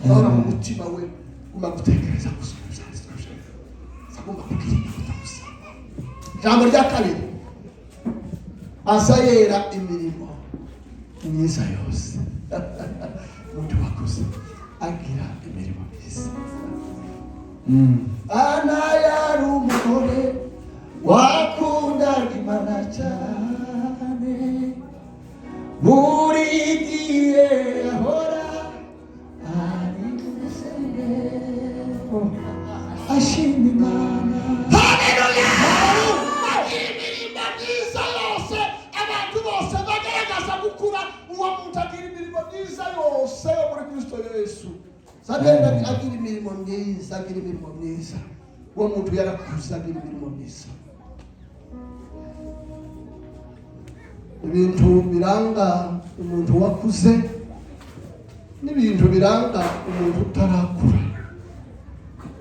Ahora mu mutima we ugomba gutekereza gusoma ibyanditswe byera, agomba kugira inyota gusa. Ijambo rya kabiri, aza yera imirimo myiza yose. Umuntu wakuze agira imirimo myiza. Ana yari umugore wakundaga Imana cyane, buri gihe ahora ari mu rusengero ashima Imana. Haleluya! Agira imirimo myiza yose. Abantu bose bagaragaza gukura, uwo muntu agira imirimo myiza yose yo muri Kristo Yesu. Agenda agira imirimo myiza, agira imirimo myiza. Uwo muntu yarakuze, agira imirimo myiza. Ibintu biranga umuntu wakuze n'ibintu biranga umuntu utarakura,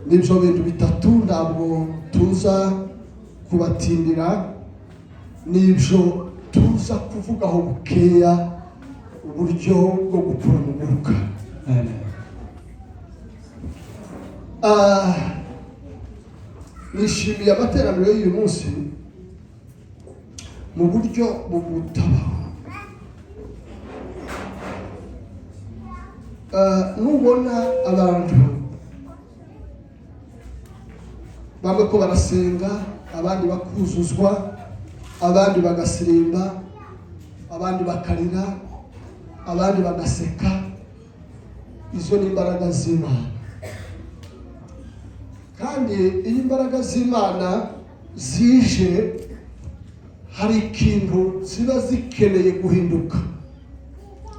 nibyo bintu bitatu. Ntabwo tuza kubatindira, n'ibyo tuza kuvugaho bukeya, uburyo bwo gukura mu mwuka. Amen. Nishimiye amateraniro y'uyu munsi mu buryo butabaho. Nubona abantu bamwe ko barasenga, abandi bakuzuzwa, abandi bagasirimba, abandi bakarira, abandi bagaseka, izo ni imbaraga z'Imana. Kandi iyo imbaraga z'Imana zije, hari ikintu ziba zikeneye guhinduka.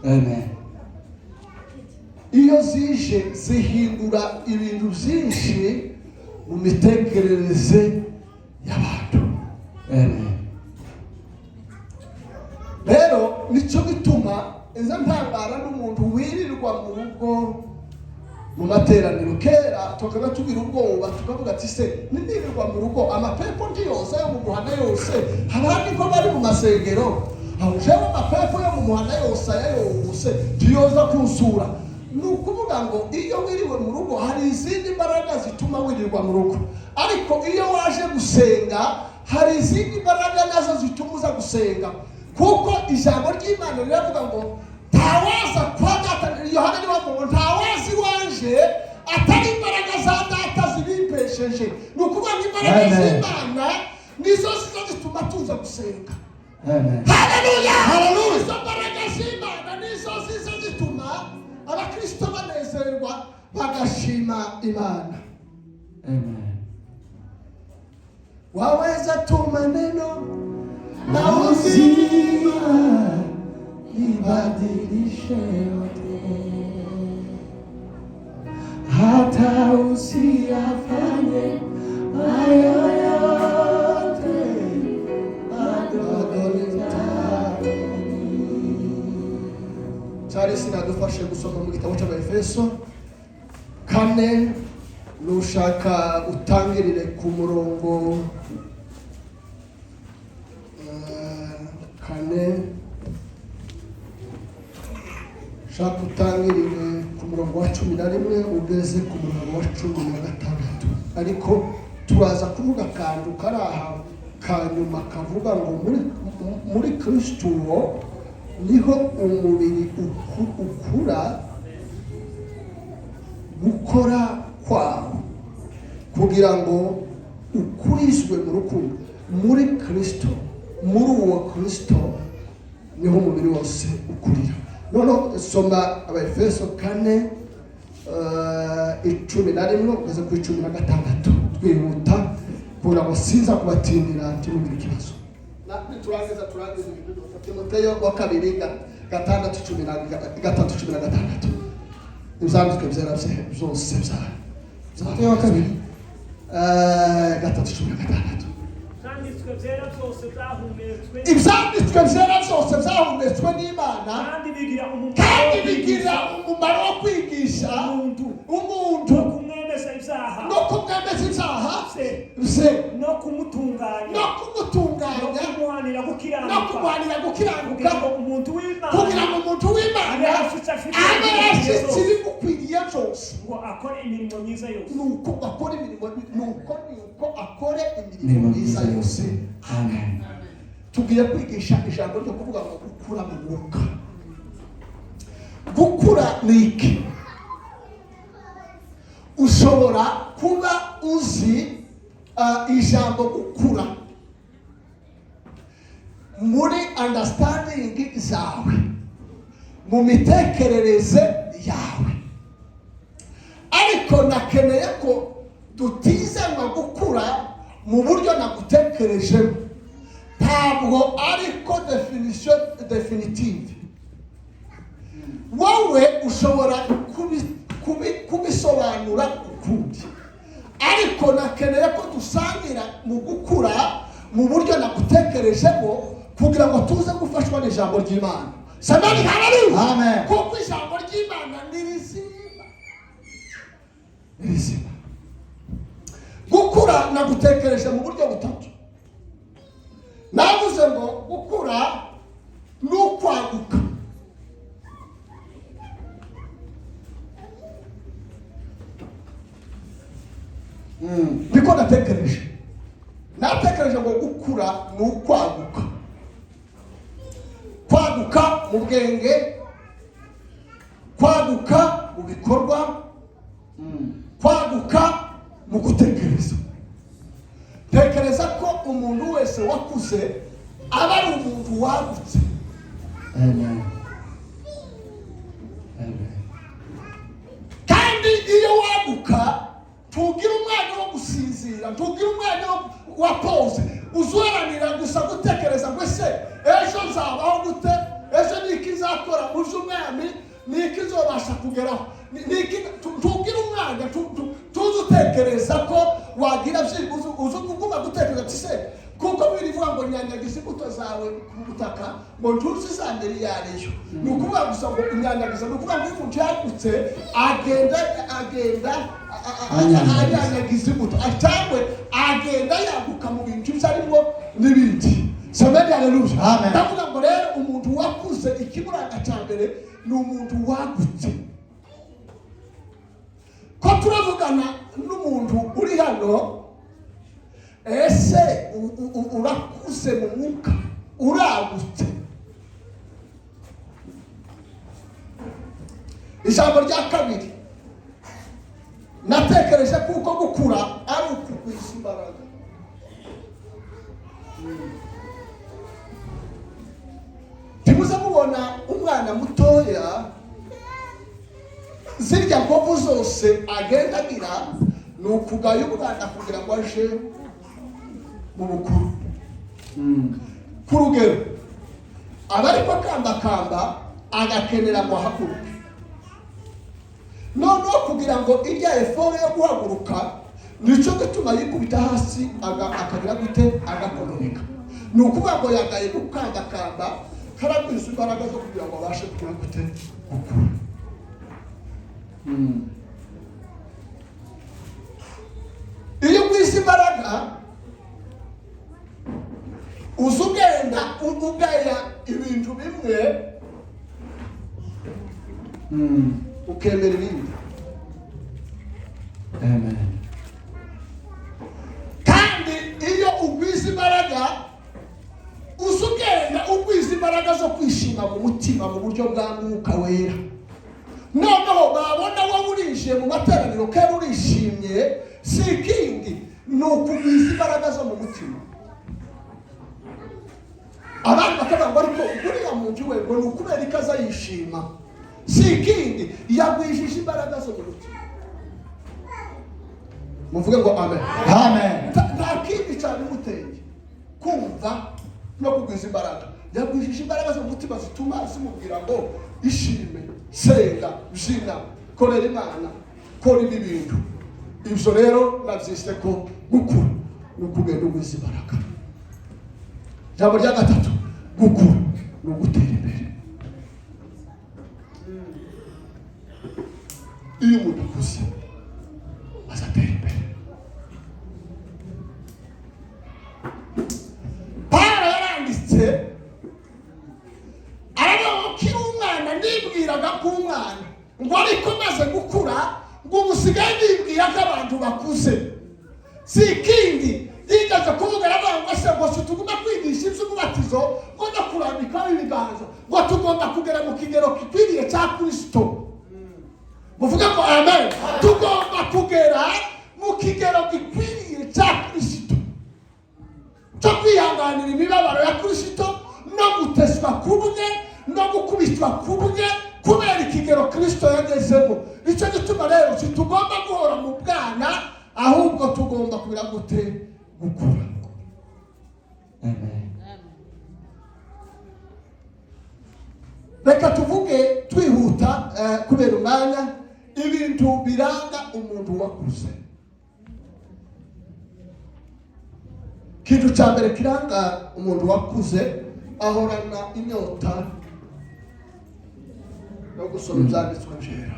Amen. Iyo zije zihindura ibintu byinshi mu mitekerereze y'abantu. Amen. Rero nicyo gituma iza ntangara n'umuntu wirirwa mu rugo mu materaniro. Kera tukaba tugira ubwoba, tukavuga ati: "Se nirirwa mu rugo, amapepo ndi yose yo mu muhanda yose, abandi ko bari mu masengero, aho jewe amapepo yo mu muhanda yose, aya yose ntiyoza kunsura?" Ni ukuvuga ngo iyo wiriwe mu rugo, hari izindi mbaraga zituma wirirwa mu rugo, ariko iyo waje gusenga, hari izindi mbaraga nazo zituma uza gusenga, kuko ijambo ry'Imana riravuga ngo ntawaza kwa Data. Yohana niwe avuga ngo ntawaza iwanje atari imbaraga za Data zibimpesheje. Ni ukuvuga ngo imbaraga Amen. z'Imana nizo ziza zituma tuza gusenga. Amen. Haleluya! Haleluya! Izo mbaraga z'Imana nizo ziza zituma abakristo banezerwa, bagashima Imana. Amen. Waweza tu maneno na uzima Ibadilishe yote, hata usiyafanye hayo yote, bado nitaamini. Charles nadufashe gusoma mu gitabo cy'Abaefeso 4, nushaka utangirire ku murongo 4, shaka utangirire ku murongo wa 11 ugeze ku murongo wa 16, ariko turaza kuvuga akantu kari aha ka nyuma kavuga ngo muri Kristo uwo niho umubiri ukura gukora kwawo kugira ngo ukurizwe mu rukundo muri Kristo. Muri uwo Kristo niho umubiri wose ukurira. Noneho soma Abaefeso 4, 11 ugeze kuri 16, twihuta kugira ngo sinza kubatindira, ntimugire ikibazo. Niturangiza ibintu byose. Timoteyo wa kabiri 6 13, 16, ibyanditswe byera byose bya Timoteyo wa kabiri. 3, 16. Ibyanditswe byera byose byahumetswe Ibyanditswe byera byose byahumetswe n'Imana kandi bigira umumaro kandi wo bigira kwigisha umumaro wo kwigisha umuntu umuntu no kumwemeza ibyaha no kumwemeza ibyaha bye bye no kumutunganya no kumutunganya no kumuhanira no gukiranuka kumuhanira gukiranuka kugira ngo umuntu w'Imana kugira ngo umuntu w'Imana abe ashitse afite abe ibimukwiriye yashyitse byose. ibimukwiriye cyose, Ngo akore imirimo myiza yose. Nuko akora imirimo, nuko akore imirimo myiza yose. Amen. Tugiye kwigisha ijambo ryo kuvuga ngo gukura mu mwuka. Gukura ni iki? Ushobora kuba uzi ijambo gukura muri understanding zawe, mu mitekerereze yawe, ariko nakeneye ko tutizanwa gukura mu buryo nagutekerejemo. Ntabwo ariko definition definitive. Wowe ushobora kubisobanura ukundi, ariko nakeneye ko dusangira mu gukura mu buryo nagutekerejemo, kugira ngo tuze gufashwa n'ijambo ry'Imana. Samani, haleluya! Amen. Kuko ijambo ry'Imana ni rizima, ni rizima. Gukura nagutekereje mu buryo butatu. Navuze ngo gukura ni ukwaguka. Niko natekereje. Natekereje ngo gukura ni ukwaguka, kwaguka mu bwenge, kwaguka mu bikorwa, kwaguka mu gutekereza. Tekereza ko umuntu wese wakuze aba ari umuntu wagutse. Amen. Amen. Kandi iyo waguka, ntugira umwanya wo gusinzira, ntugira umwanya wa pause. Uzuharanira gusa gutekereza ngo: ese ejo nzabaho gute? Ejo ni iki nzakora mu by'umwami? Ni iki nzobasha kugeraho? Ntugira umwanya, tuzi utekereza ko wagira byibuze uzi uguma gutekereza ati se, kuko Bibiliya ivuga ngo nyanyagiza imbuto zawe ku butaka, ngo ntuzi izamera iyo ariyo. Ni ukuvuga gusa ngo inyanyagiza, ni ukuvuga ngo iyo umuntu yagutse agenda Anyanyagiza. Anyanyagiza imbuto, cyangwa agenda yaguka mu bintu ibyo arimo n'ibindi. Someni, haleluya! Amen. Ndavuga ngo rero umuntu wakuze, ikimuranga cya mbere ni umuntu wagutse. Ko turavugana n'umuntu uri hano, ese urakuze mu mwuka, uragutse? Ijambo rya kabiri natekereje kuko gukura ari ukugwiza imbaraga. Ntimuze mubona umwana mutoya, zirya nkovu zose agenda agira ni ukugaya umwana kugira ngo aje mu bukuru. Ku rugero, aba ariko akambakamba, agakenera ngo ahaguruke. Noneho kugira ngo irya effort yo guhaguruka, nicyo gituma yikubita hasi, akagira gute? Agakomereka. Ni ukuvuga ngo yagaye gukambakamba karagwiza imbaraga zo kugira ngo abashe kugira gute? Gukura. Iyo ugwiza imbaraga, uza ugenda ugaya ibintu bimwe, ukemera ibindi. Amen. Kandi iyo ugwiza imbaraga, uza ugenda ugwiza imbaraga zo kwishima mu mutima mu buryo bwa Mwuka Wera. Noneho babona wowe urinjiye mu materaniro kera urishimye, si ikindi, ni ukugwiza imbaraga zo mu mutima. Abandi bakavuga ngo: ariko uriya muntu we, ngo ni ukubera ko aza yishima? Si ikindi, yagwijije imbaraga zo mu mutima. Muvuge ngo amen. Amen. Nta kindi cyabimuteye kumva no kugwiza imbaraga. Yagwijije imbaraga zo mu mutima zituma zimubwira ngo: ishime, senga, byina, korera Imana, kora ibi bintu. Ibyo rero nabyise ko gukura ni ukugenda ugwiza imbaraga. Ijambo rya gatatu, gukura ni ugutera imbere. Iyo umuntu akuze, azatera imbere. Pawulo yaranditse aravuga ngo: kiri umwana nibwiraga ko umwana Ngo ariko maze gukura, ngo ubu usigaye nibwira ko abantu bakuze. Si ikindi yigeze kuvuga, aravuga ngo se ngo si tuguma kwigisha iby'umubatizo ngo no kurambikaho ibiganza, ngo tugomba kugera mu kigero gikwiriye cya Kristo. Muvuge ngo amen. Tugomba kugera mu kigero gikwiriye cya Kristo, cyo kwihanganira imibabaro ya Kristo no guteswa kumwe no gukubitwa kumwe, kubera ikigero Kristo yagezemo. Nicyo gituma rero tugomba guhora mu bwana, ahubwo tugomba kugira gute? Gukura. Amen. Reka tuvuge twihuta kubera umwanya, ibintu biranga umuntu wakuze. Ikintu cya mbere kiranga umuntu wakuze, ahorana inyota no gusoma ibyanditswe byera.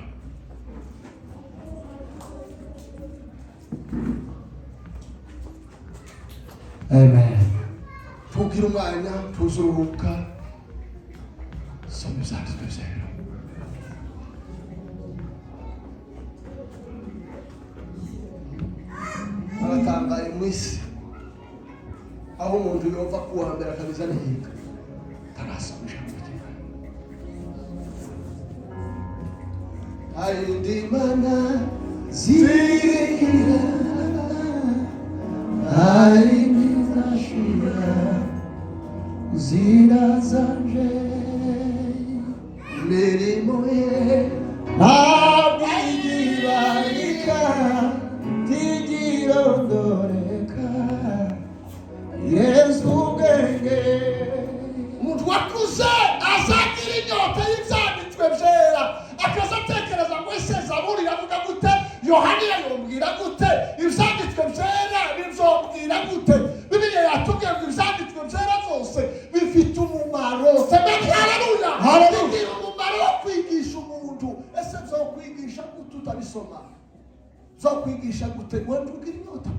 Amen. Tugira umwanya, tuzuruhuka, soma ibyanditswe byera. Baratangaye mu isi aho umuntu yova ku wa mbere akabiza nihinga atarasoma ijambo ry'Imana. Ayindi mana zigira Ari zirazanje imirimo ye ntabwo igibarika ntigirondoreka Yesu ubwenge. Umuntu wakuze azagira inyota y'ibyanditswe byera, akaza atekereza ngo ese Zaburi iravuga gute? Yohani yayombwira gute? Ibyanditswe byera bizombwira gute? Bibiliya yatubwiye ngo ibyanditswe byera byose bifite umumaro. Semeni haleluya. Haleluya. Bigira umumaro wo kwigisha umuntu. Ese byokwigisha gute utabisoma? Byokwigisha gute? Wenda ugira inyota.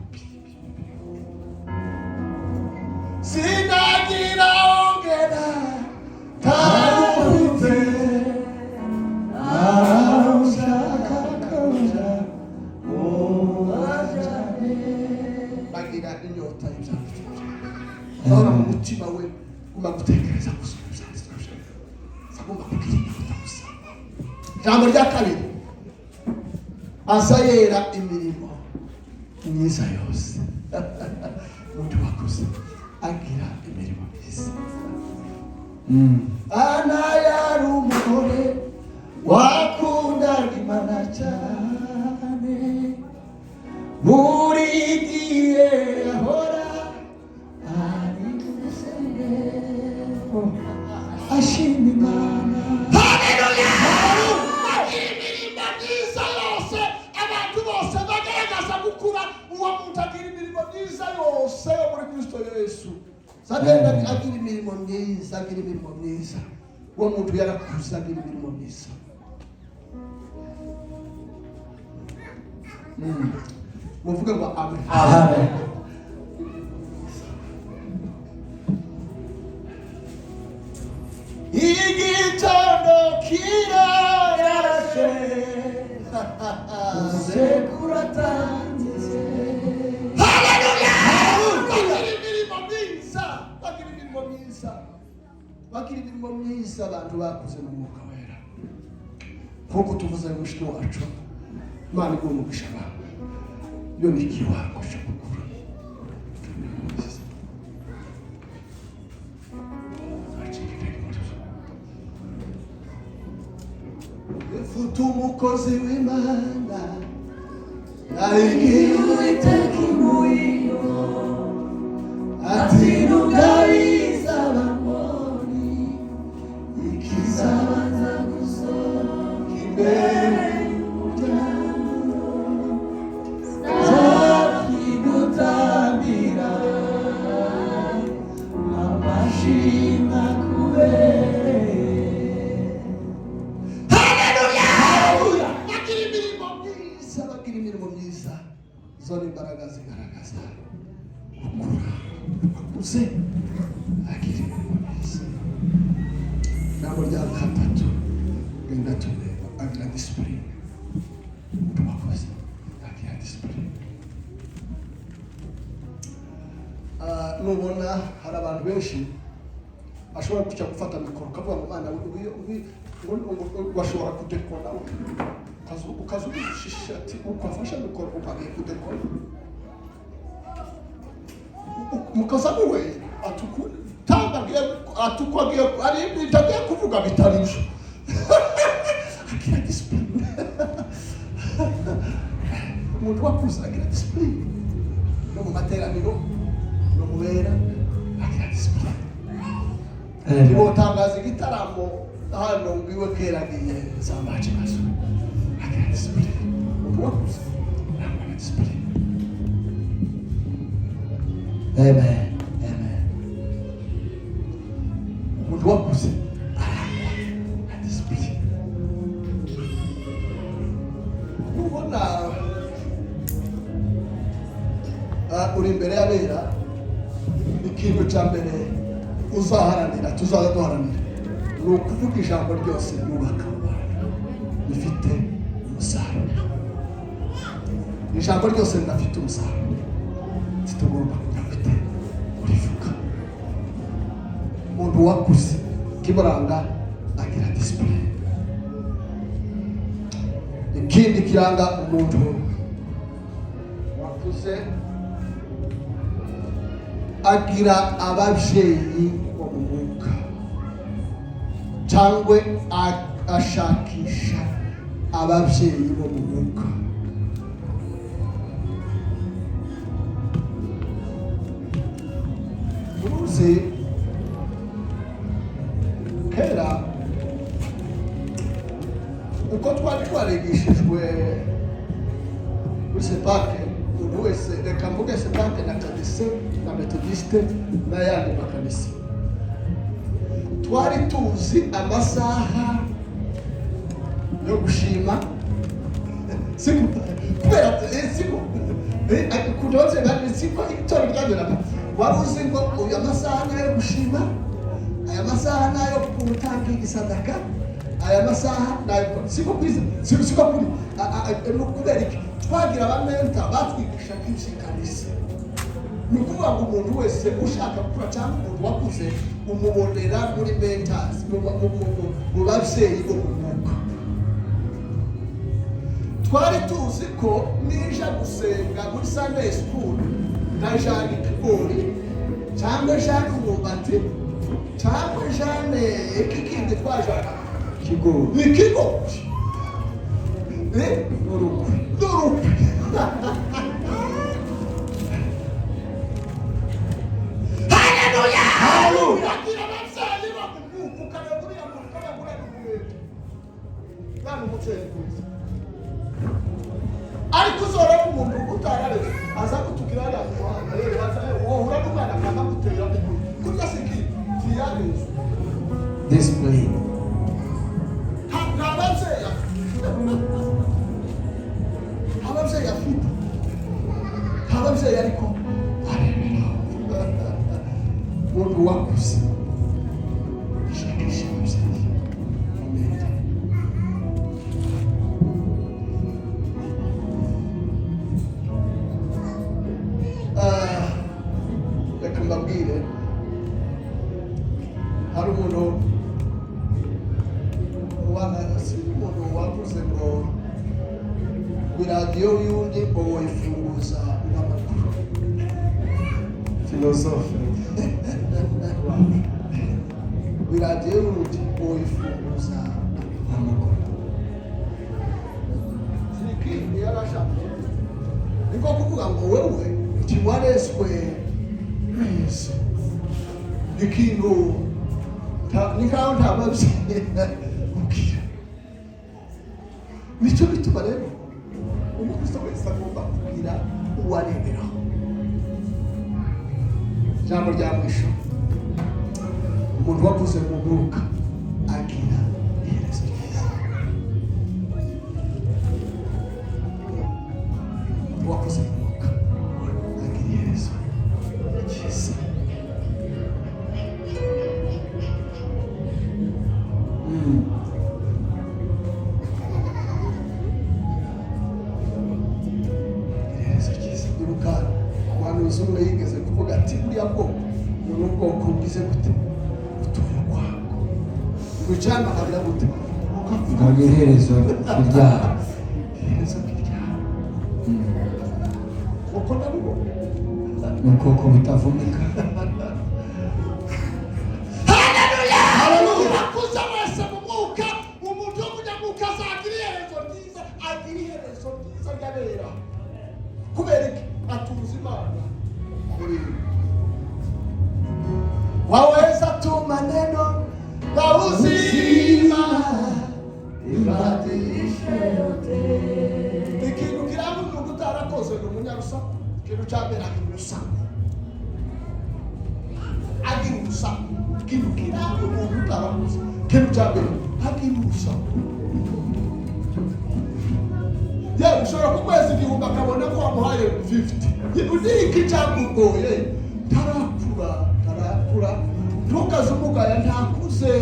Sinagira ongera tarufite aho ushaka kuja ubajane. Bagira inyota y'ibyanditswe byera, ahora mu mutima we guma gutekereza gusoma ibyanditswe byera, agomba kugira inyota gusa. Ijambo rya kabiri, aza yera imirimo myiza yose. Umuntu wakuze agira imirimo myiza. Ana yari umugore wakundaga Imana cyane, buri gihe ahora ari mu rusengero ashima Imana. Haleluya! Bagira imirimo myiza yose. Abantu bose bagaragaza gukura, uwo muntu agira imirimo myiza yose yo muri Kristo Yesu. Agenda agira imirimo myiza, agira imirimo myiza. Uwo muntu yarakuze, agira imirimo myiza. Muvuge ngo amen. Amen. Igitondo kirarashe, usekuratangize. Haleluya! Bagira imirimo myiza, bagira imirimo myiza, bagira imirimo myiza abantu bakuze mu Mwuka Wera. Nk'uko tuvuze mushiki wacu, Imana iguha umugisha bawe. Iyo ni ikiwango cyo gukura. Imirimo myiza. Acika intege muri byo. Mfite umukozi w'Imana ayigira Uwiteka imuhiro ati ati abamoni ikizabanza gusohoka imbere y'umuryango nzakigutambira amashimwe akubereye. Haleluya! Bagira imirimo myiza, bagira imirimo myiza. Zo ni imbaraga zigaragaza gukura. Akuze agira imirimo myiza. Ijambo rya gatatu, genda tureba, Agira discipline. Umuntu wakuze agira discipline. Nubona hari abantu benshi ashobora kujya gufata mikoro, ukavuga ngo mwana bashobora kudekona, ukaza ubishisha ati ukafasha mikoro, ukagiye kudekona, mukaza muwe atuku tanga agiye atuko agiye ari ibintu agiye kuvuga bitari byo. Agira discipline. Umuntu wakuze agira discipline no mu materaniro no mu bera, agira discipline. Ntibotangaza igitaramo hano ngo iwe kera agiye zambaje kibazo. Agira discipline. Umuntu wakuze ntabwo agira discipline. Amen. Amen. Umuntu wakuze arangwa na discipline. Ubona uri imbere y'abera, ikintu cya mbere uzaharanira, tuzaza duharanira, ni ukuvuga ijambo ryose ryubaka abantu, rifite umusaruro. Ijambo ryose ridafite umusaruro tugomba kujya gute kurivuga. Umuntu wakuze kimuranga agira discipline. Ikindi kiranga umuntu wakuze, agira ababyeyi bo mu mwuka, cyangwa ashakisha ababyeyi bo mu mwuka. Uruzi kera uko twari twarigishijwe muri CEPAC, umuntu wese, reka mvuge CEPAC na kadese na metodiste n'ayandi makanisa, twari tuzi amasaha yo gushima, siko? Kubera siko ukuntu ababyeyi bari, siko itorero ryageraga, wari uzi ngo uyu amasaha ni ayo gushima, aya masaha ni ayo gutanga isadaka, aya masaha ni ayo, siko kwiza, siko kuri ni ukubera iki? Twagira aba mentor batwigishaga iby'ikanisa. Ni ukuvuga ngo umuntu wese ushaka gukura cyangwa umuntu wakuze umubonera muri mentors, mu babyeyi bo mu mwuka. Twari tuzi ko nija gusenga muri Sunday school ndajana ikigori cyangwa jane umwumbati cyangwa jane iki kindi twajana. Ikigori. Ikigori. N'urukwi. N'urukwi. Haleluya, Haleluya. agira ababyeyi bo mu mwuka. Ukareba uriya muntu, ukareba uriya muntu, uriya ni umubyeyi mwiza. Ariko uzoreba umuntu utarareze, aza gutukira hariya mu muhanda, aza wohura n'umwana akanagutera ikuru kurya siki ntiyareze. Discipline. Nta babyeyi afite, nta babyeyi afite, nta babyeyi, ariko areberaho. Umuntu wakuze ashakisha ababyeyi. Amen. Reka mbabwire, hari umuntu si umuntu wavuze ngo iradiyo y'undi ngo woyifunguza amakuru. Philosophe. Iradiyo y'undi ngo woyifunguza Amakuru. Siki yarashatse niko kuvuga ngo wewe ntiwarezwe neza, ikintu ni nkaho nta babyeyi ubwira. Nicyo bituma rero umukristo wese agomba kugira uwareberaho. Ijambo rya mwisho: umuntu wakuze mu mwuka agira iherezo ryiza. Umuntu wakuze mu mwuka agira iherezo ryiza. Ucana kabira gute? Ukagira iherezo ryabo. Iherezo ryabo. Uko ndabibona. Ni ubwoko butavumika. Haleluya! Urakuze wese mu mwuka, umuntu w'umunyamwuka azagira iherezo ryiza, agira iherezo ryiza ry'abera. Kubera iki? Atuza Imana muri we. Waweza tu maneno na uzima ibadilishe yote. Ikintu kiranga umuntu utarakoze ni umunyarusaku. Ikintu cya mbere, agira urusaku, agira urusaku. Ikintu kiranga umuntu utarakoze, ikintu cya mbere, agira urusaku. Yewe, ushobora kukweza 1000 akabona ko wamuhaye 50. Ni iki cyakugoye? Tarakura, tarakura. Ntukaze umugaya, ntakuze.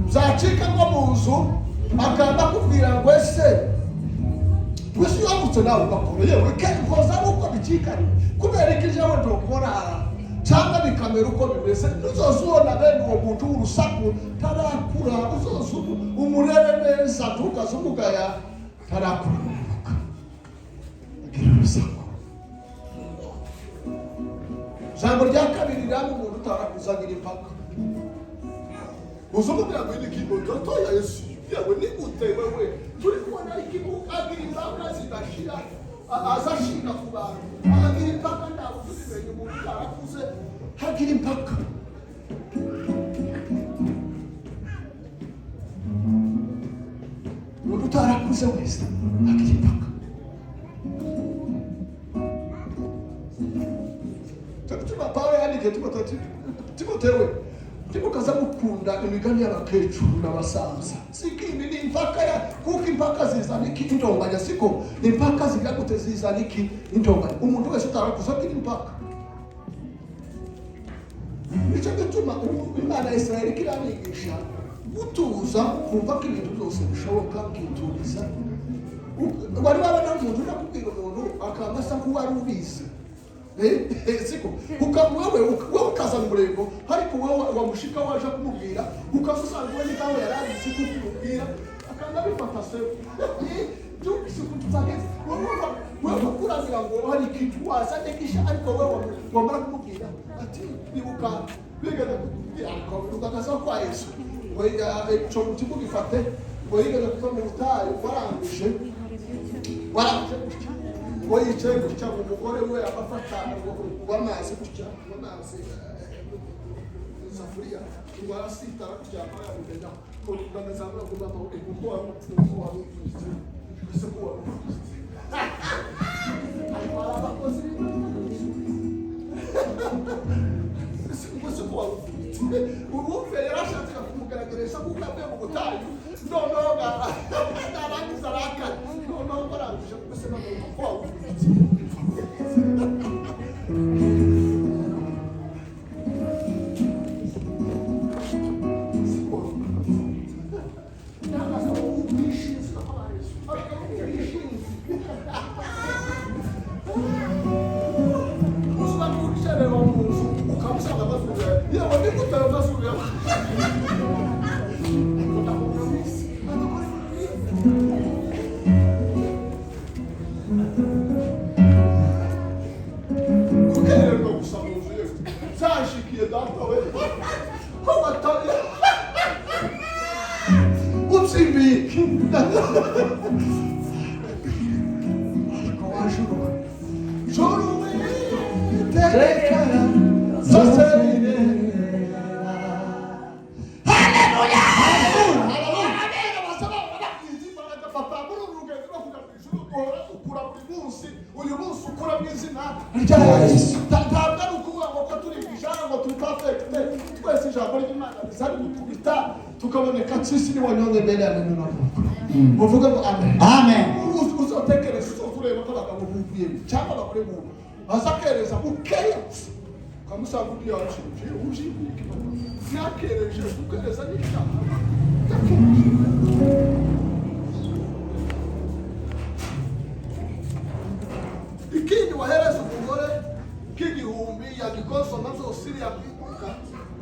Zacika nko mu nzu, akaba akubwira ngo: "Ese wese uramutse nawe ugakora?" Yewe, koza ari uko bicikanye. Kubera ko jewe ndokora cyangwa bikamera uko bimeze. Nuzoza ubona bene uwo muntu w'urusaku, tarakura. Uzoza umurere neza, ntukaze umugaya, tarakura mu mwuka, agira urusaku. Ijambo rya kabiri riranga umuntu utarakuze: agira impaka. Uzumubwira ngo ni kigo gatoya, Yesu yewe, ni gute wewe turi kubona ikigo? Agira impaka zidashira, aza ashinga ku bantu, agira impaka. Ntabwo tuzimenye umuntu utarakuze hagira impaka. Umuntu utarakuze wese agira impaka. Tuma Pawulo yandikiye Timoteyo ati: "Timoteyo we, ntimukaza mukunda imigani y'abakecuru n'abasaza." Sikindi ni impaka ya kuko impaka zizana iki? Intonganya. Siko impaka zigira gute? Zizana iki? Intonganya. Umuntu wese utarakuze agira impaka. Nicyo gituma Imana ya Israel kiranigisha gutuza, kumva ko ibintu byose bishoboka, ukituriza. Wari wabona umuntu unakubwira, umuntu akaba asa nk'uwari ubizi? Siko wewe wewe ukazana umurego, ariko wewe wamushika waje kumubwira, ukaza usanga we nikaho yari abizi kuko umubwira akaba abifata se wewe ukurangira ngo hari ikintu wazanye gisha, ariko wewe wamara kumubwira ati: "Ibuka bigeze kutubwira ukakaza kwa Yesu ngo ico muti mugifate," ngo yigeze kuva mu butayu, warangije warangije gutya, ngo yicaye gutya, ngo umugore we abafata ngo amazi gutya, ngo amazi isafuriya, ngo arasitara gutya, yamumena, ngo ndagazamura ngo: "Mama, kuko wari ese ko wari ariko hari abakozi ese ko wari urumve?" Yarashatse kumugaragarisha kuko yavuye mu butayu, noneho narangiza arakara, noneho barangije mbese noneho ko wari. Yewe, ni gute ayo mazuru yawe? Ariko ndakubwira mu isi, abagore kukererwa gusa mu nzu yewe byashikiye data we ko batari ubyimbiye, ariko wajuruwe juruwe iteka zose birera. Haleluya! Abera basaba bakwiza imbaraga, papa. Muri uru rugendo rwo kujya mu ijuru duhora dukura buri munsi. Uyu munsi ukura mu izina rya Yesu. Ntabwo ari ukuvuga ngo ko turi ijana ngo turi perfect twese. Ijambo ry'Imana riza rigukubita tukaboneka sisi ni wanyonge mbere ya neno la Mungu. Uvuge ngo amen. Amen. Uzotekereza, uzoza ureba ko abagabo buvuye cyangwa abagore bubu azakereza bukeya, ukamusanga undi yacuje ujibika yakereje. Gukereza n'icyaha, yakereje. Ikindi, wahereza umugore k'igihumbi yagikosoma zose iriya kwiduka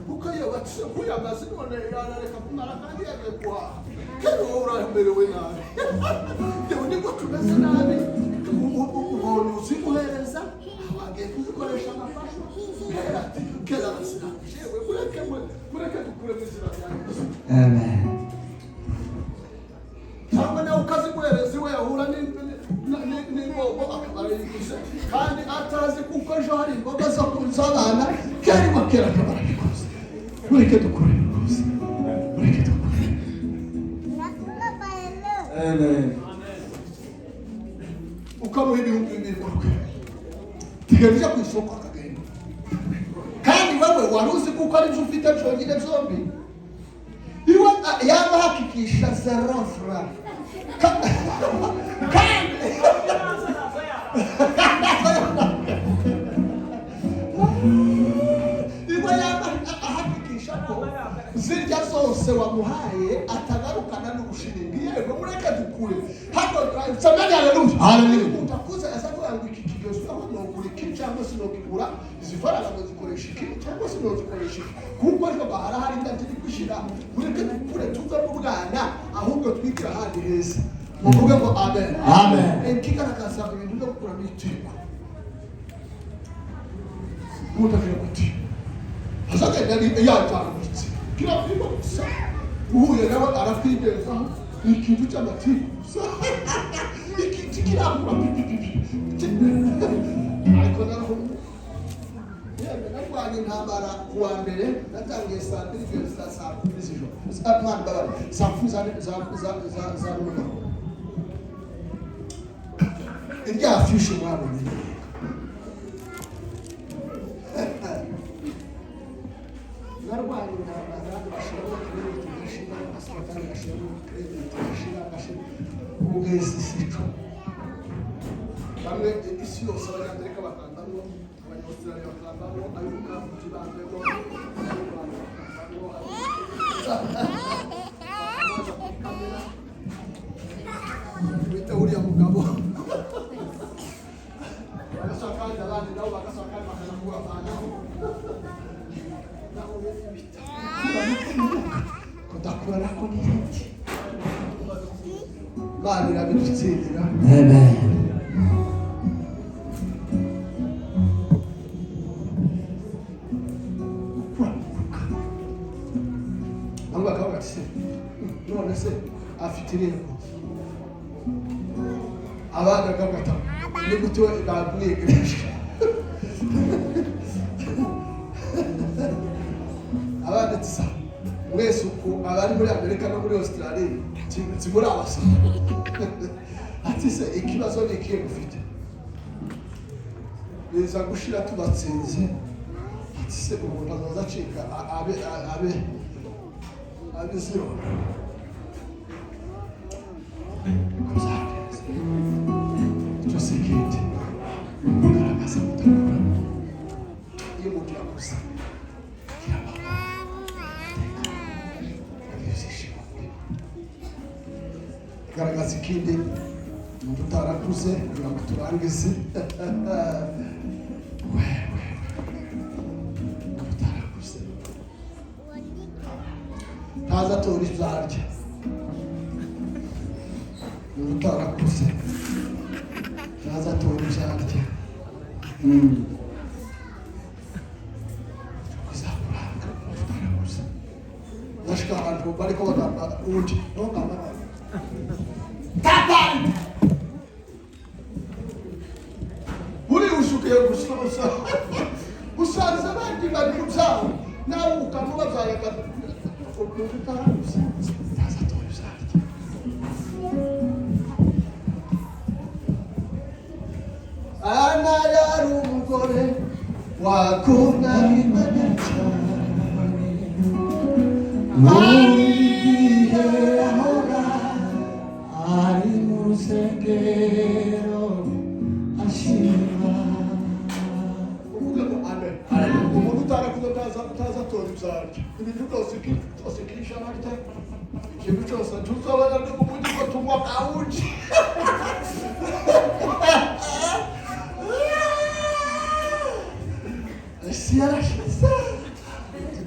kuko yewe. ati se nkuyamaze none yarareka kumara kandi yagiye guhaha. Kera wowe uramerewe nabi, yewe nibwo tumeze nabi. Ubonye uziguhereza wagiye kuzikoresha amafasho. Kera ati kera arasirangije. Yewe mureke, mureke dukure mu izina rya Yesu. Amen. Cyangwa nawe ukaziguhereza, iwe yahura n'imbogo akaba arayiguze kandi atazi kuko ejo hari imboga zo z'abana. Kera iwe kera akaba arabikoze. Mureke dukure rwose, mureke dukure. Amen. Ukamuha 2000 ngo tugenda ujya ku isoko, akagenda, kandi wowe wari uzi kuko ari byo ufite byonyine byombi. Iwe yaba hakikisha zéro franc kandi iwe yaba ahakikisha ko zirya zose wamuhaye atagarukana n'ubushiringi. Yego, mureke dukure hano. Samani, haleluya. Haleluya. Umuntu akuze aza kuvuga ngo iki kigezweho, nogura iki cyangwa sinokigura, izi faranga ngo zikoresha iki cyangwa sinozikoresha iki, kuko ejo bahara hari indabyo iri gushyira. Mureke dukure, tuve mu bwana, ahubwo twigire ahandi heza. Muvuge ngo amen. Amen. Ikigaragaza ibintu byo gukura n'itiku, umuntu agira guti azagenda yajanguritse kirapima gusa, uhuye nawe arakwigezaho ni ikintu cy'amatiku gusa, ikintu kirangura pipipipi. Ariko naho yewe narwanye intambara. Ku wa mbere natangiye saa 2 kugeza saa 10 z'ijoro. Mwana mbabare, saa 10 za nimugoroba. Irya affiche mwabonye, narwanye intambara, ngashyiramo credit, ngashira, ngasaba, ngashyiramo credit, ngashira, ngashira, kugeza isi 10. Bamwe isi yose, Abanyamerika bakandamo, Abanyaustraliya bakandamo, ay'ubukavu kibandemo, ay'u Rwanda bakandamo, baza kuri kamera wita uriya mugabo bagashaka, kandi abandi nabo bagashaka, kandi bakaza kubavanaho naho bita kudakura nako n'ibindi. Imana irabidutsindira. Amen. Gukura mukuka, bamwe bakavuga ati se none se afite irembo, abandi bakavuga ati ni gute we bamwigisha, abandi ati sa mwese uku abari muri Amerika no muri Australia si muri abasoma. Ati se ikibazo ni ikihe mufite? Biza gushira tubatsinze. Ati se umuntu azaza acika abe zero kuzagenza. Icyo si ikindi kugaragaza kudakura. Iyo umuntu yakuze agira amahoro, agira ibyishimo muri we. Garagaza ikindi, umuntu utarakuze, kugira ngo turangize, wewe umuntu utarakuze ntaza atora ibyo arya. Umuntu utarakuze ntaza atora ibyo arya. Kuzakuranga umuntu utarakuze ndashika ahantu bariko bagamba undi ntugamba tatari buriya ushukiye gusoza usanze abandi bari mu byabo, nawe ukamubabyaye. Umuntu utarakuze ntaza atora ibyo arya. Ana yari umugore wakundaga Imana cyane, Buri gihe ahora ari mu rusengero ashima. Uvuge ngo amen. Umuntu utarakuze utaza atora ibyo arya, ibintu byose, ikintu cyose kisha arya, ikintu cyose. Tuzabona no mu mujyi ko tunywa kawuji. Isi yarashize.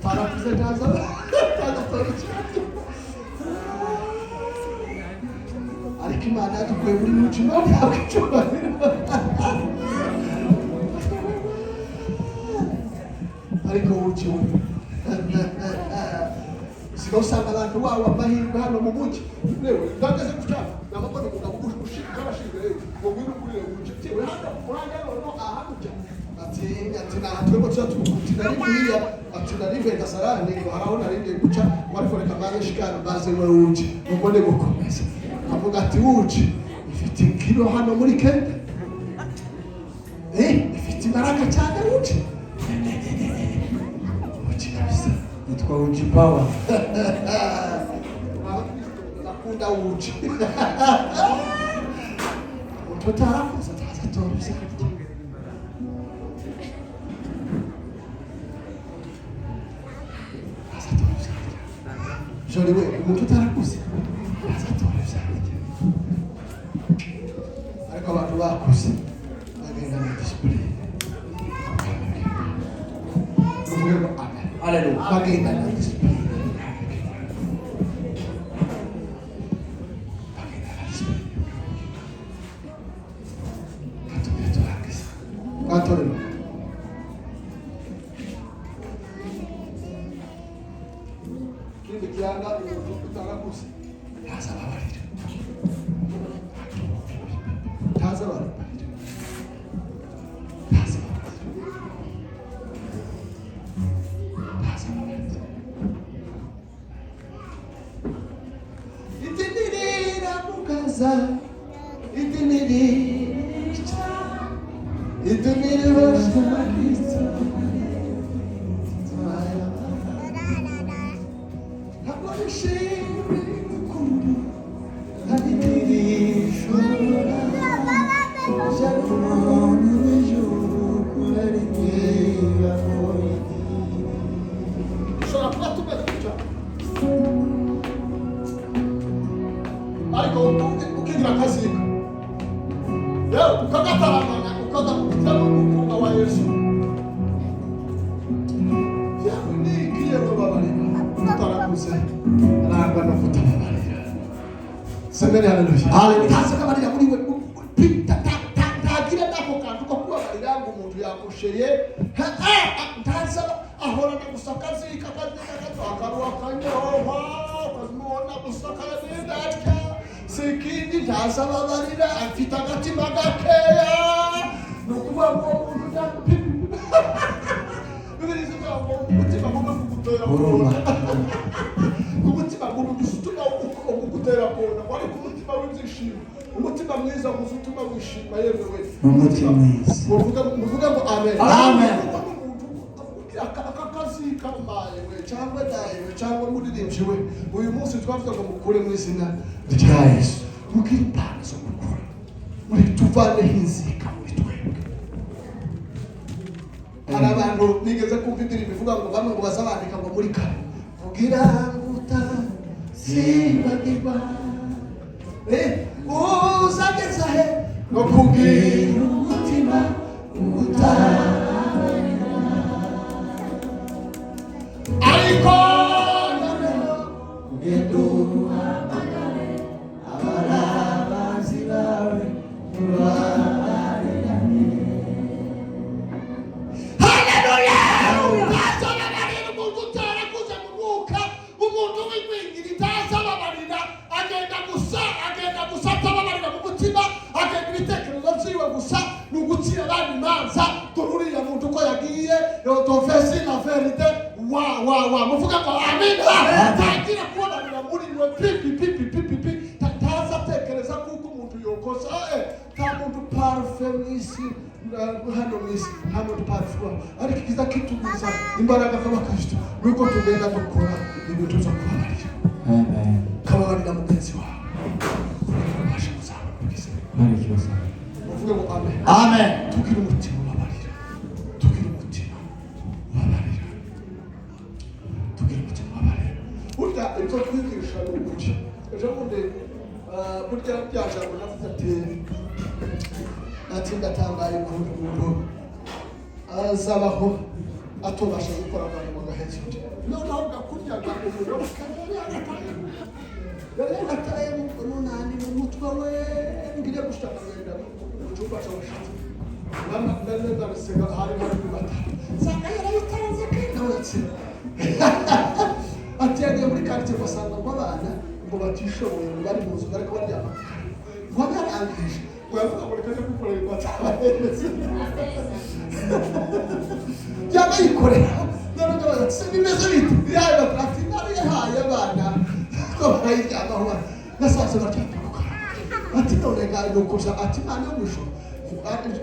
Utarakuze ntaza ntaza ikibazo. Ariko Imana yadukuye muri muco, Imana yawe icyubahiro. Ariko wuciwe usigaye usanga abantu wawe amahirwe hano mu mujyi. Yewe, ndageze gucana namabona umugabo ushinzwe abashinzwe rero ngo ngwino ugurire wuce yewe hano urajya noneho aha gutya ati naha twebwe tuza tukuti nari buriya ati nari mvuye Kasarani ngo haraho nari ngiye guca ngo ariko reka mbanze nshikane mbanze we wuce ubwo ndi gukomeza avuga ati wuce ifite kilo hano muri Kenya, ifite imbaraga cyane wuce wuce kabisa. Yitwa Uji Power. Nakunda uji. Umuntu utarakuze ataza atora ibyo arya. Ataza atora ibyo arya. Joli we, umuntu utarakuze ataza atora ibyo arya. Ariko abantu bakuze bagenda na discipline. Uvuge ngo amen. Haleluya. Bagenda na discipline. Bagenda na discipline. Katubwire turangize. Mwatorero. Ikindi kiranga umuntu utarakuze ntazababarira. Ntazababarira. Ntazababarira. Ntazababarira. Itinirira mukaza, itinirira, itinirira Kristo. Ntabwo nishimye ukuntu arinirishora Umuntu w'ijuru kurera inkera muri Dushobora kuba tumeze gutya ariko ukigira akazika yewe ukagataramana ukagakubita n'umukunga wa Yesu yewe nikiye kubabarira. Utarakuze arangwa no kutababarira. Semeni haleluya. Haleluya. Ntazi akabarira muri we ntagira n'ako kantu ko kubabarira ngo umuntu yamusheye. Ntazi ahorana gusa akazika akazika akazika akaruha akanyohwa ukazimubona gusa akagenda atya si ikindi ntazababarira afite agatima gakeya. Ni ukuvuga ngo uwo muntu Bibiri ivuga ngo umutima mubi kugutera Uruma. Umutima mubi gusa utuma ugutera kona, ariko umutima w'ibyishimo, umutima mwiza gusa utuma wishima yewe we. Ni umutima mwiza. Muvuge ngo amen. Amen. Kuko n'umuntu aka kazi kamaye we cyangwa naye we cyangwa muririmbyi we uyu munsi twavuga ngo mukure mu izina rya Yesu mugire impano zo gukura muri tuvaneho inzika muri twebwe. Hari abantu nigeze kumva indirimbo ivuga ngo bamwe ngo bazabandika ngo muri kare kugira ngo utazibagirwa uzageza he no kugira umutima utabarira ariko noneho Ugenda uhamagare abarabazi bawe ubabarirane. Haleluya! Ntazababarira umuntu utarakuze mu mwuka, umuntu w'ingwingiri ntazababarira, agenda gusa, agenda gusa atababarira mu mutima, agenda ibitekerezo vyiwe gusa ni ugucira abandi imanza. Dore uriya muntu uko yagiye, dovesi la verite wa wa wa muvuga ngo amina. Tangira kubabarira muri we pipi pipi pipi pipi ntazatekereza kuko umuntu yokosa nta muntu parfait mw'isi hano mw'isi nta muntu parfait ubaho. Ariko ikiza kituguza imbaraga z'abakristo nuko tugenda dukora ibintu byo kubabarira. Amen. Ukababarira mugenzi wawe kugira ngo ubashe kuzabona ubwiza. Barikiwe sana. Muvuge ngo amen. Amen. Tugira umutima ubabarira, tugira umutima ubabarira, tugira umutima ubabarira. Burya ibyo twigisha ni ukuri. Ejo bundi burya rya jambo navuze ati ndatangaye ukuntu umuntu azabaho atubasha gukora abantu ngo agaheze undi. Noneho gakuryaga umuyoboke yari yagataye munani mu mutwe we, ngiye gushaka ngenda mu cyumba cy'abashitsi ndasenga, hari hari bata nsanga yarayitanze kandi uretse ati yagiye muri quartier basanga ngo abana ngo batishoboye, ngo bari mu nzu bariko baryama, ngo barangije, ngo yavuga ngo reka njye kwikorera imbata abahereze yaba yikorera. None ndabaza ati: "Se bimeze bite?" Yaje ati: "Narihaye abana ko barayiryamaho, nasanze baryamye ku karago." Ati: "None ga nukuza." Ati: "Imana yo mw'ijuru,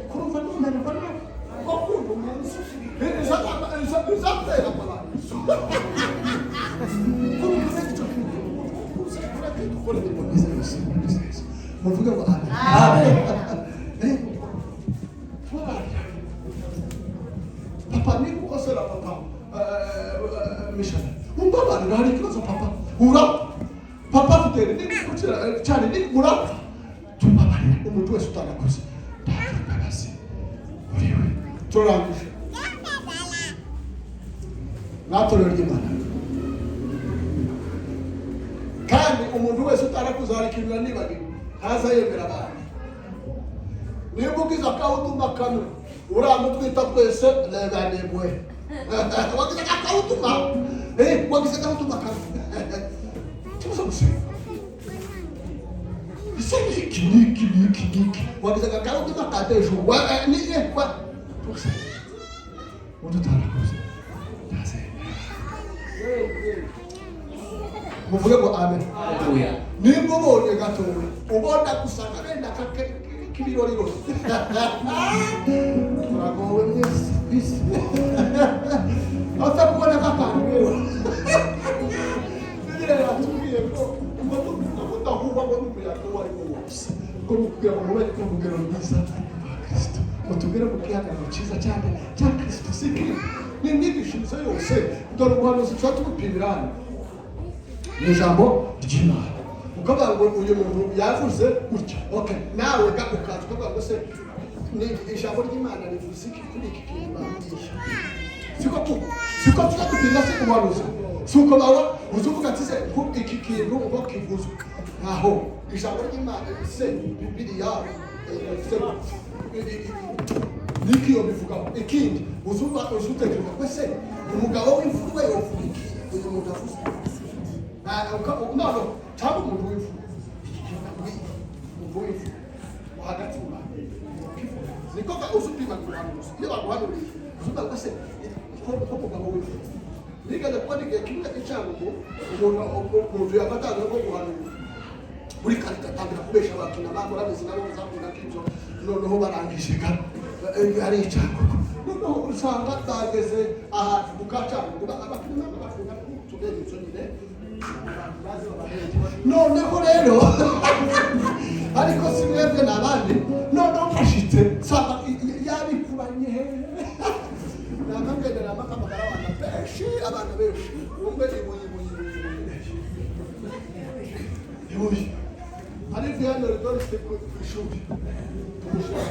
kurumva numererwa nabi ngo kumva umunsi izatera abantu kurumva icyo kintu dukora imirimo myiza yose." Muvuge ngo amen. Amen. Tubabarira. Papa, niba ukosora papa mishana, umbabarira, hari ikibazo papa, urapfa. Papa Fidele, niba ukosora cyane, ni urapfa. Tubabarira. Umuntu wese utanakoze ntagira imbabazi muri we. Turarangije mwatorero ry'Imana. Kandi umuntu wese utarakuze, hari ikintu yanibagiwe, ntaza yemera abandi. Nimba ugize akawutuma kamwe, uramutwita twese reganebwe wagize akawutuma, wagize akawutuma kamwe, tuza gusenga ese niki niki niki niki, wagize akawutuma kadejo wa ni wa tugusenga. Umuntu utarakuze ntaza yemera. Muvuge ngo amen. Haleluya. Nimba ubonye gatowe, ubona gusa akagenda k'ibiroriro, turagowe mwese kwisi aza kubona kakantu. Bibiliya yatubwiye ko ngo mudahuba ngo n'umuyaga uwo ari wo wose, ngo ni ukugira ngo mube ku rugero rwiza rwa Kristo, ngo tugere mu gihagararo cyiza cyane cya Kristo. Si kiri ni imyigishirize yose. Dore ubuhanuzi tuba tubupimira hano ni ijambo ry'Imana. Ukavuga ngo uyu muntu yavuze gutya, okay, nawe ga ukaza ukavuga ngo se ni ijambo ry'Imana rivuze iki kuri iki kintu bambwiye? Siko kuko siko tuza dupinga se ubuhanuzi, si uko bawa uzuvuga ati: "Se ko iki kintu ngo kivuzwe aho ijambo ry'Imana se Bibiliya se niki yo bivugaho?" Ikindi uzuva uzutekereza ko se umugabo w'imfura we yovuga iki uyu muntu avuze? No, cyangwa umuntu w'imfura, iki kintu akubwiye, umuntu w'imfura hagati mu bantu niko uzupima kuhanuza. Iyo baguhanuriye uzuvuga ngo se ko umugabo w'imfura nigeze kubona igihe kimwe icyangugu, umuntu yafatanga ko guhanura muri karita, atangira kubesha abantu nabandi, urabizi nabo muzakunda k'ibyo. Noneho barangije ga ari icyangugu, noneho usanga bageze ahantu ku kacyangugu, abakina bakunda kutuberetso nyine abantu bazi babahetse. Noneho rero ariko si mwebwe ni abandi. Noneho mfashitse nsanga yabikubanye, nakamgendera amakamagara abana benshi, abana benshi, umwe ibuye, ibuye, ibuye, ibuye, ibuye, ariko hano rero ku ishuri tumushyira,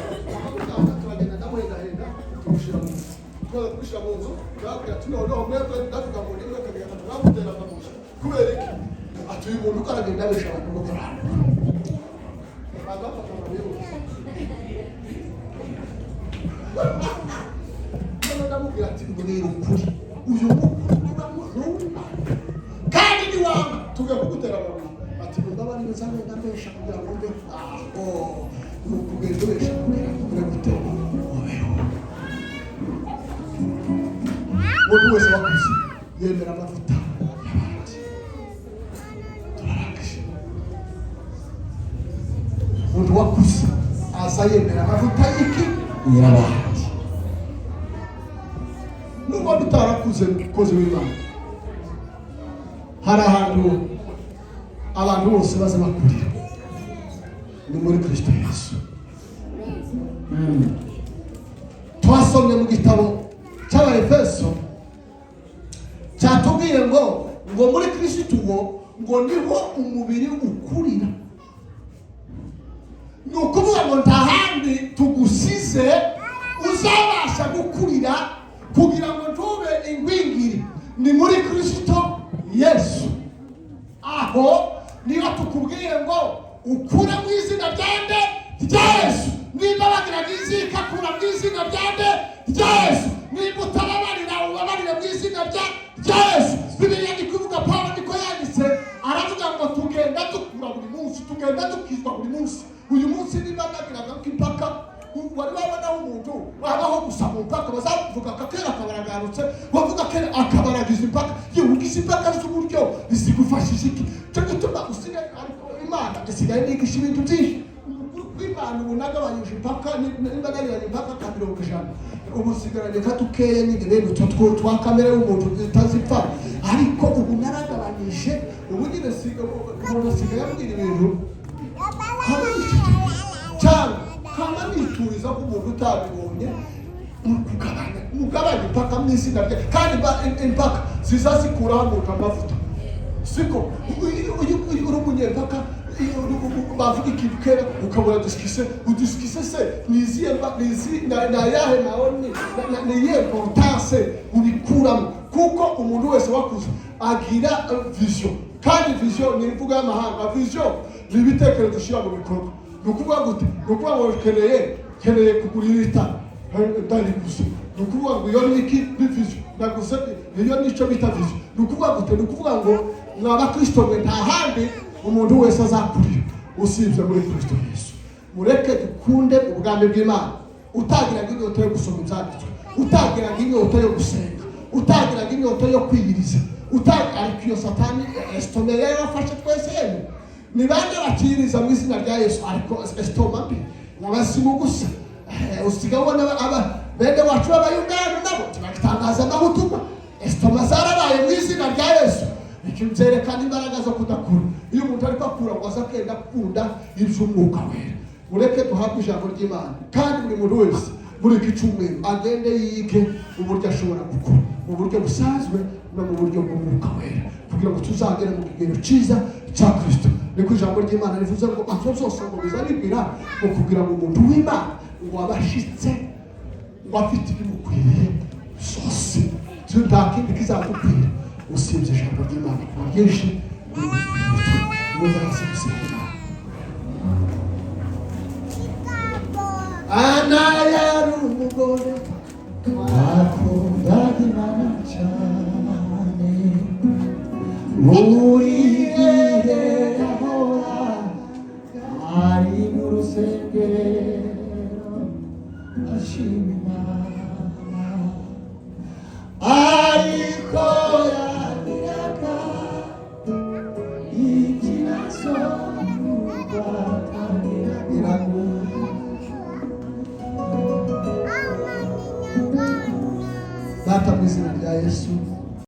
turagenda ndamuhendahenda, tumushyira mu nzu. Tumaze kumushyira mu nzu, turababwira ati: "Noneho mwebwe ndavuga ngo nimwe akagenda turamutera amabuye." Kubera iki? Ati: "Uyu muntu uko aragenda abesha abantu ngo turahanura." Bagafata amabuye bose. Noneho ndamubwira ati: "Mbwira ukuri, uyu mukuru niba n'uw'Imana, kandi niwanga tugiye kugutera amabuye." Ati: "Mumbabarire, nzagenda mbesha kugira ngo mbeho." Aho ni ukugenda ubesha kugira ngo ugire gute? Ubeho. Umuntu wese wakuze yemera amavuta y'abandi. Turarangije. Umuntu wakuze aza yemera amavuta y'iki? Y'abandi. Nubwo utarakuze, mukozi w'Imana, hari ahantu abantu bose baza bakurira, ni muri Kristo Yesu. Twasomye mu gitabo cy'Abaefeso, cyatubwiye ngo muri Kristo uwo ngo niho umubiri ukurira. Ni ukuvuga ngo nta handi tugusize uzabasha gukurira kugira ngo ntube ingwingiri. Ni muri Kristo Yesu. Aho niba tukubwiye ngo ukure mu izina rya nde? Rya Yesu. Niba bagiraga izika, kura mu izina rya nde? Rya Yesu. Niba utababarira, ubabarire mu izina rya Yesu. Bibiliya ni kuvuga, Pawulo niko yanditse, aravuga ngo tugenda dukura buri munsi, tugenda dukizwa buri munsi. Uyu munsi niba nagiraga impaka, wari wabonaho umuntu wabaho gusa mu mpaka? Bazavuga akakera akabaragarutse, wavuga kera akabaragiza impaka. Yewe, ugize impaka z'uburyo zigufashije iki? Cyo gituma usigaye, ariko Imana isigaye nigisha ibintu byinshi. Ukuri kw'Imana, ubu nagabanyije impaka. Niba nagabanyije impaka ka 100, ubu nsigaranye ka dukeya nyine, bene utwo twa kamere y'umuntu zitazipfa. Ariko ubu naragabanyije, ubu nyine umuntu asigaye ambwira ibintu cyangwa kama nituriza ko umuntu utabibonye. Kugabanya, mugabanya impaka mu izina rye. Kandi impaka ziza zikuraho umuntu amavuta, siko? Iyo uri umunyempaka, iyo bavuga ikintu kera ukabona disikise udisikise se, ni izihe ni ni ayahe maoni, ni iyihe importance ubikuramo? Kuko umuntu wese wakuze agira vision, kandi vision ni imvugo y'amahanga. Vision ni ibitekerezo ushyira mu bikorwa. Ni ukuvuga gute? Ni ukuvuga ngo keneye kugura iri tara, ndariguze. Ni ukuvuga ngo iyo ni iki? Ni vision naguze. Iyo nicyo bita vision. Ni ukuvuga gute? Ni ukuvuga ngo mwa bakristo mwe, nta handi umuntu wese azakurira usibye muri Kristo Yesu. Mureke dukunde ubwami bw'Imana. Utagiraga inyota yo gusoma ibyanditswe, utagiraga inyota yo gusenga, utagiraga inyota yo kwiyiriza, ariko iyo Satani estomac yari yarafashe twese. Yemwe, ni bande bakiyiriza mu izina rya Yesu? Ariko estomac mbi n'abazimu gusa. Usigaye ubona bene wacu b'abayungano nabo tubagitangaza amahutumwa, estomac zarabaye mu izina rya Yesu. Iki byerekana imbaraga zo kudakura. Iyo umuntu ariko akura ngo aze akenda gukunda iby'Umwuka Wera. Mureke duhabwe ijambo ry'Imana, kandi buri muntu wese muri iki cyumweru agende yige uburyo ashobora gukura mu buryo busanzwe no mu buryo bw'Umwuka Wera, kugira ngo tuzagere mu kigero cyiza cya Kristo. Niko ijambo ry'Imana rivuze ngo ibyo byose ngo bizaribwira ngo kugira ngo umuntu w'Imana ngo abashitse, ngo afite ibimukwiriye byose. Nta kindi kizadukwira usibye ijambo ry'Imana kuba ryinshi muze hasi gusenga Imana. Ana yari umugore wakundaga Imana cyane, buri gihe ahora ari mu rusengero ashima Imana, ariko yagiraga ikibazo biraguye. Data, mu izina rya Yesu.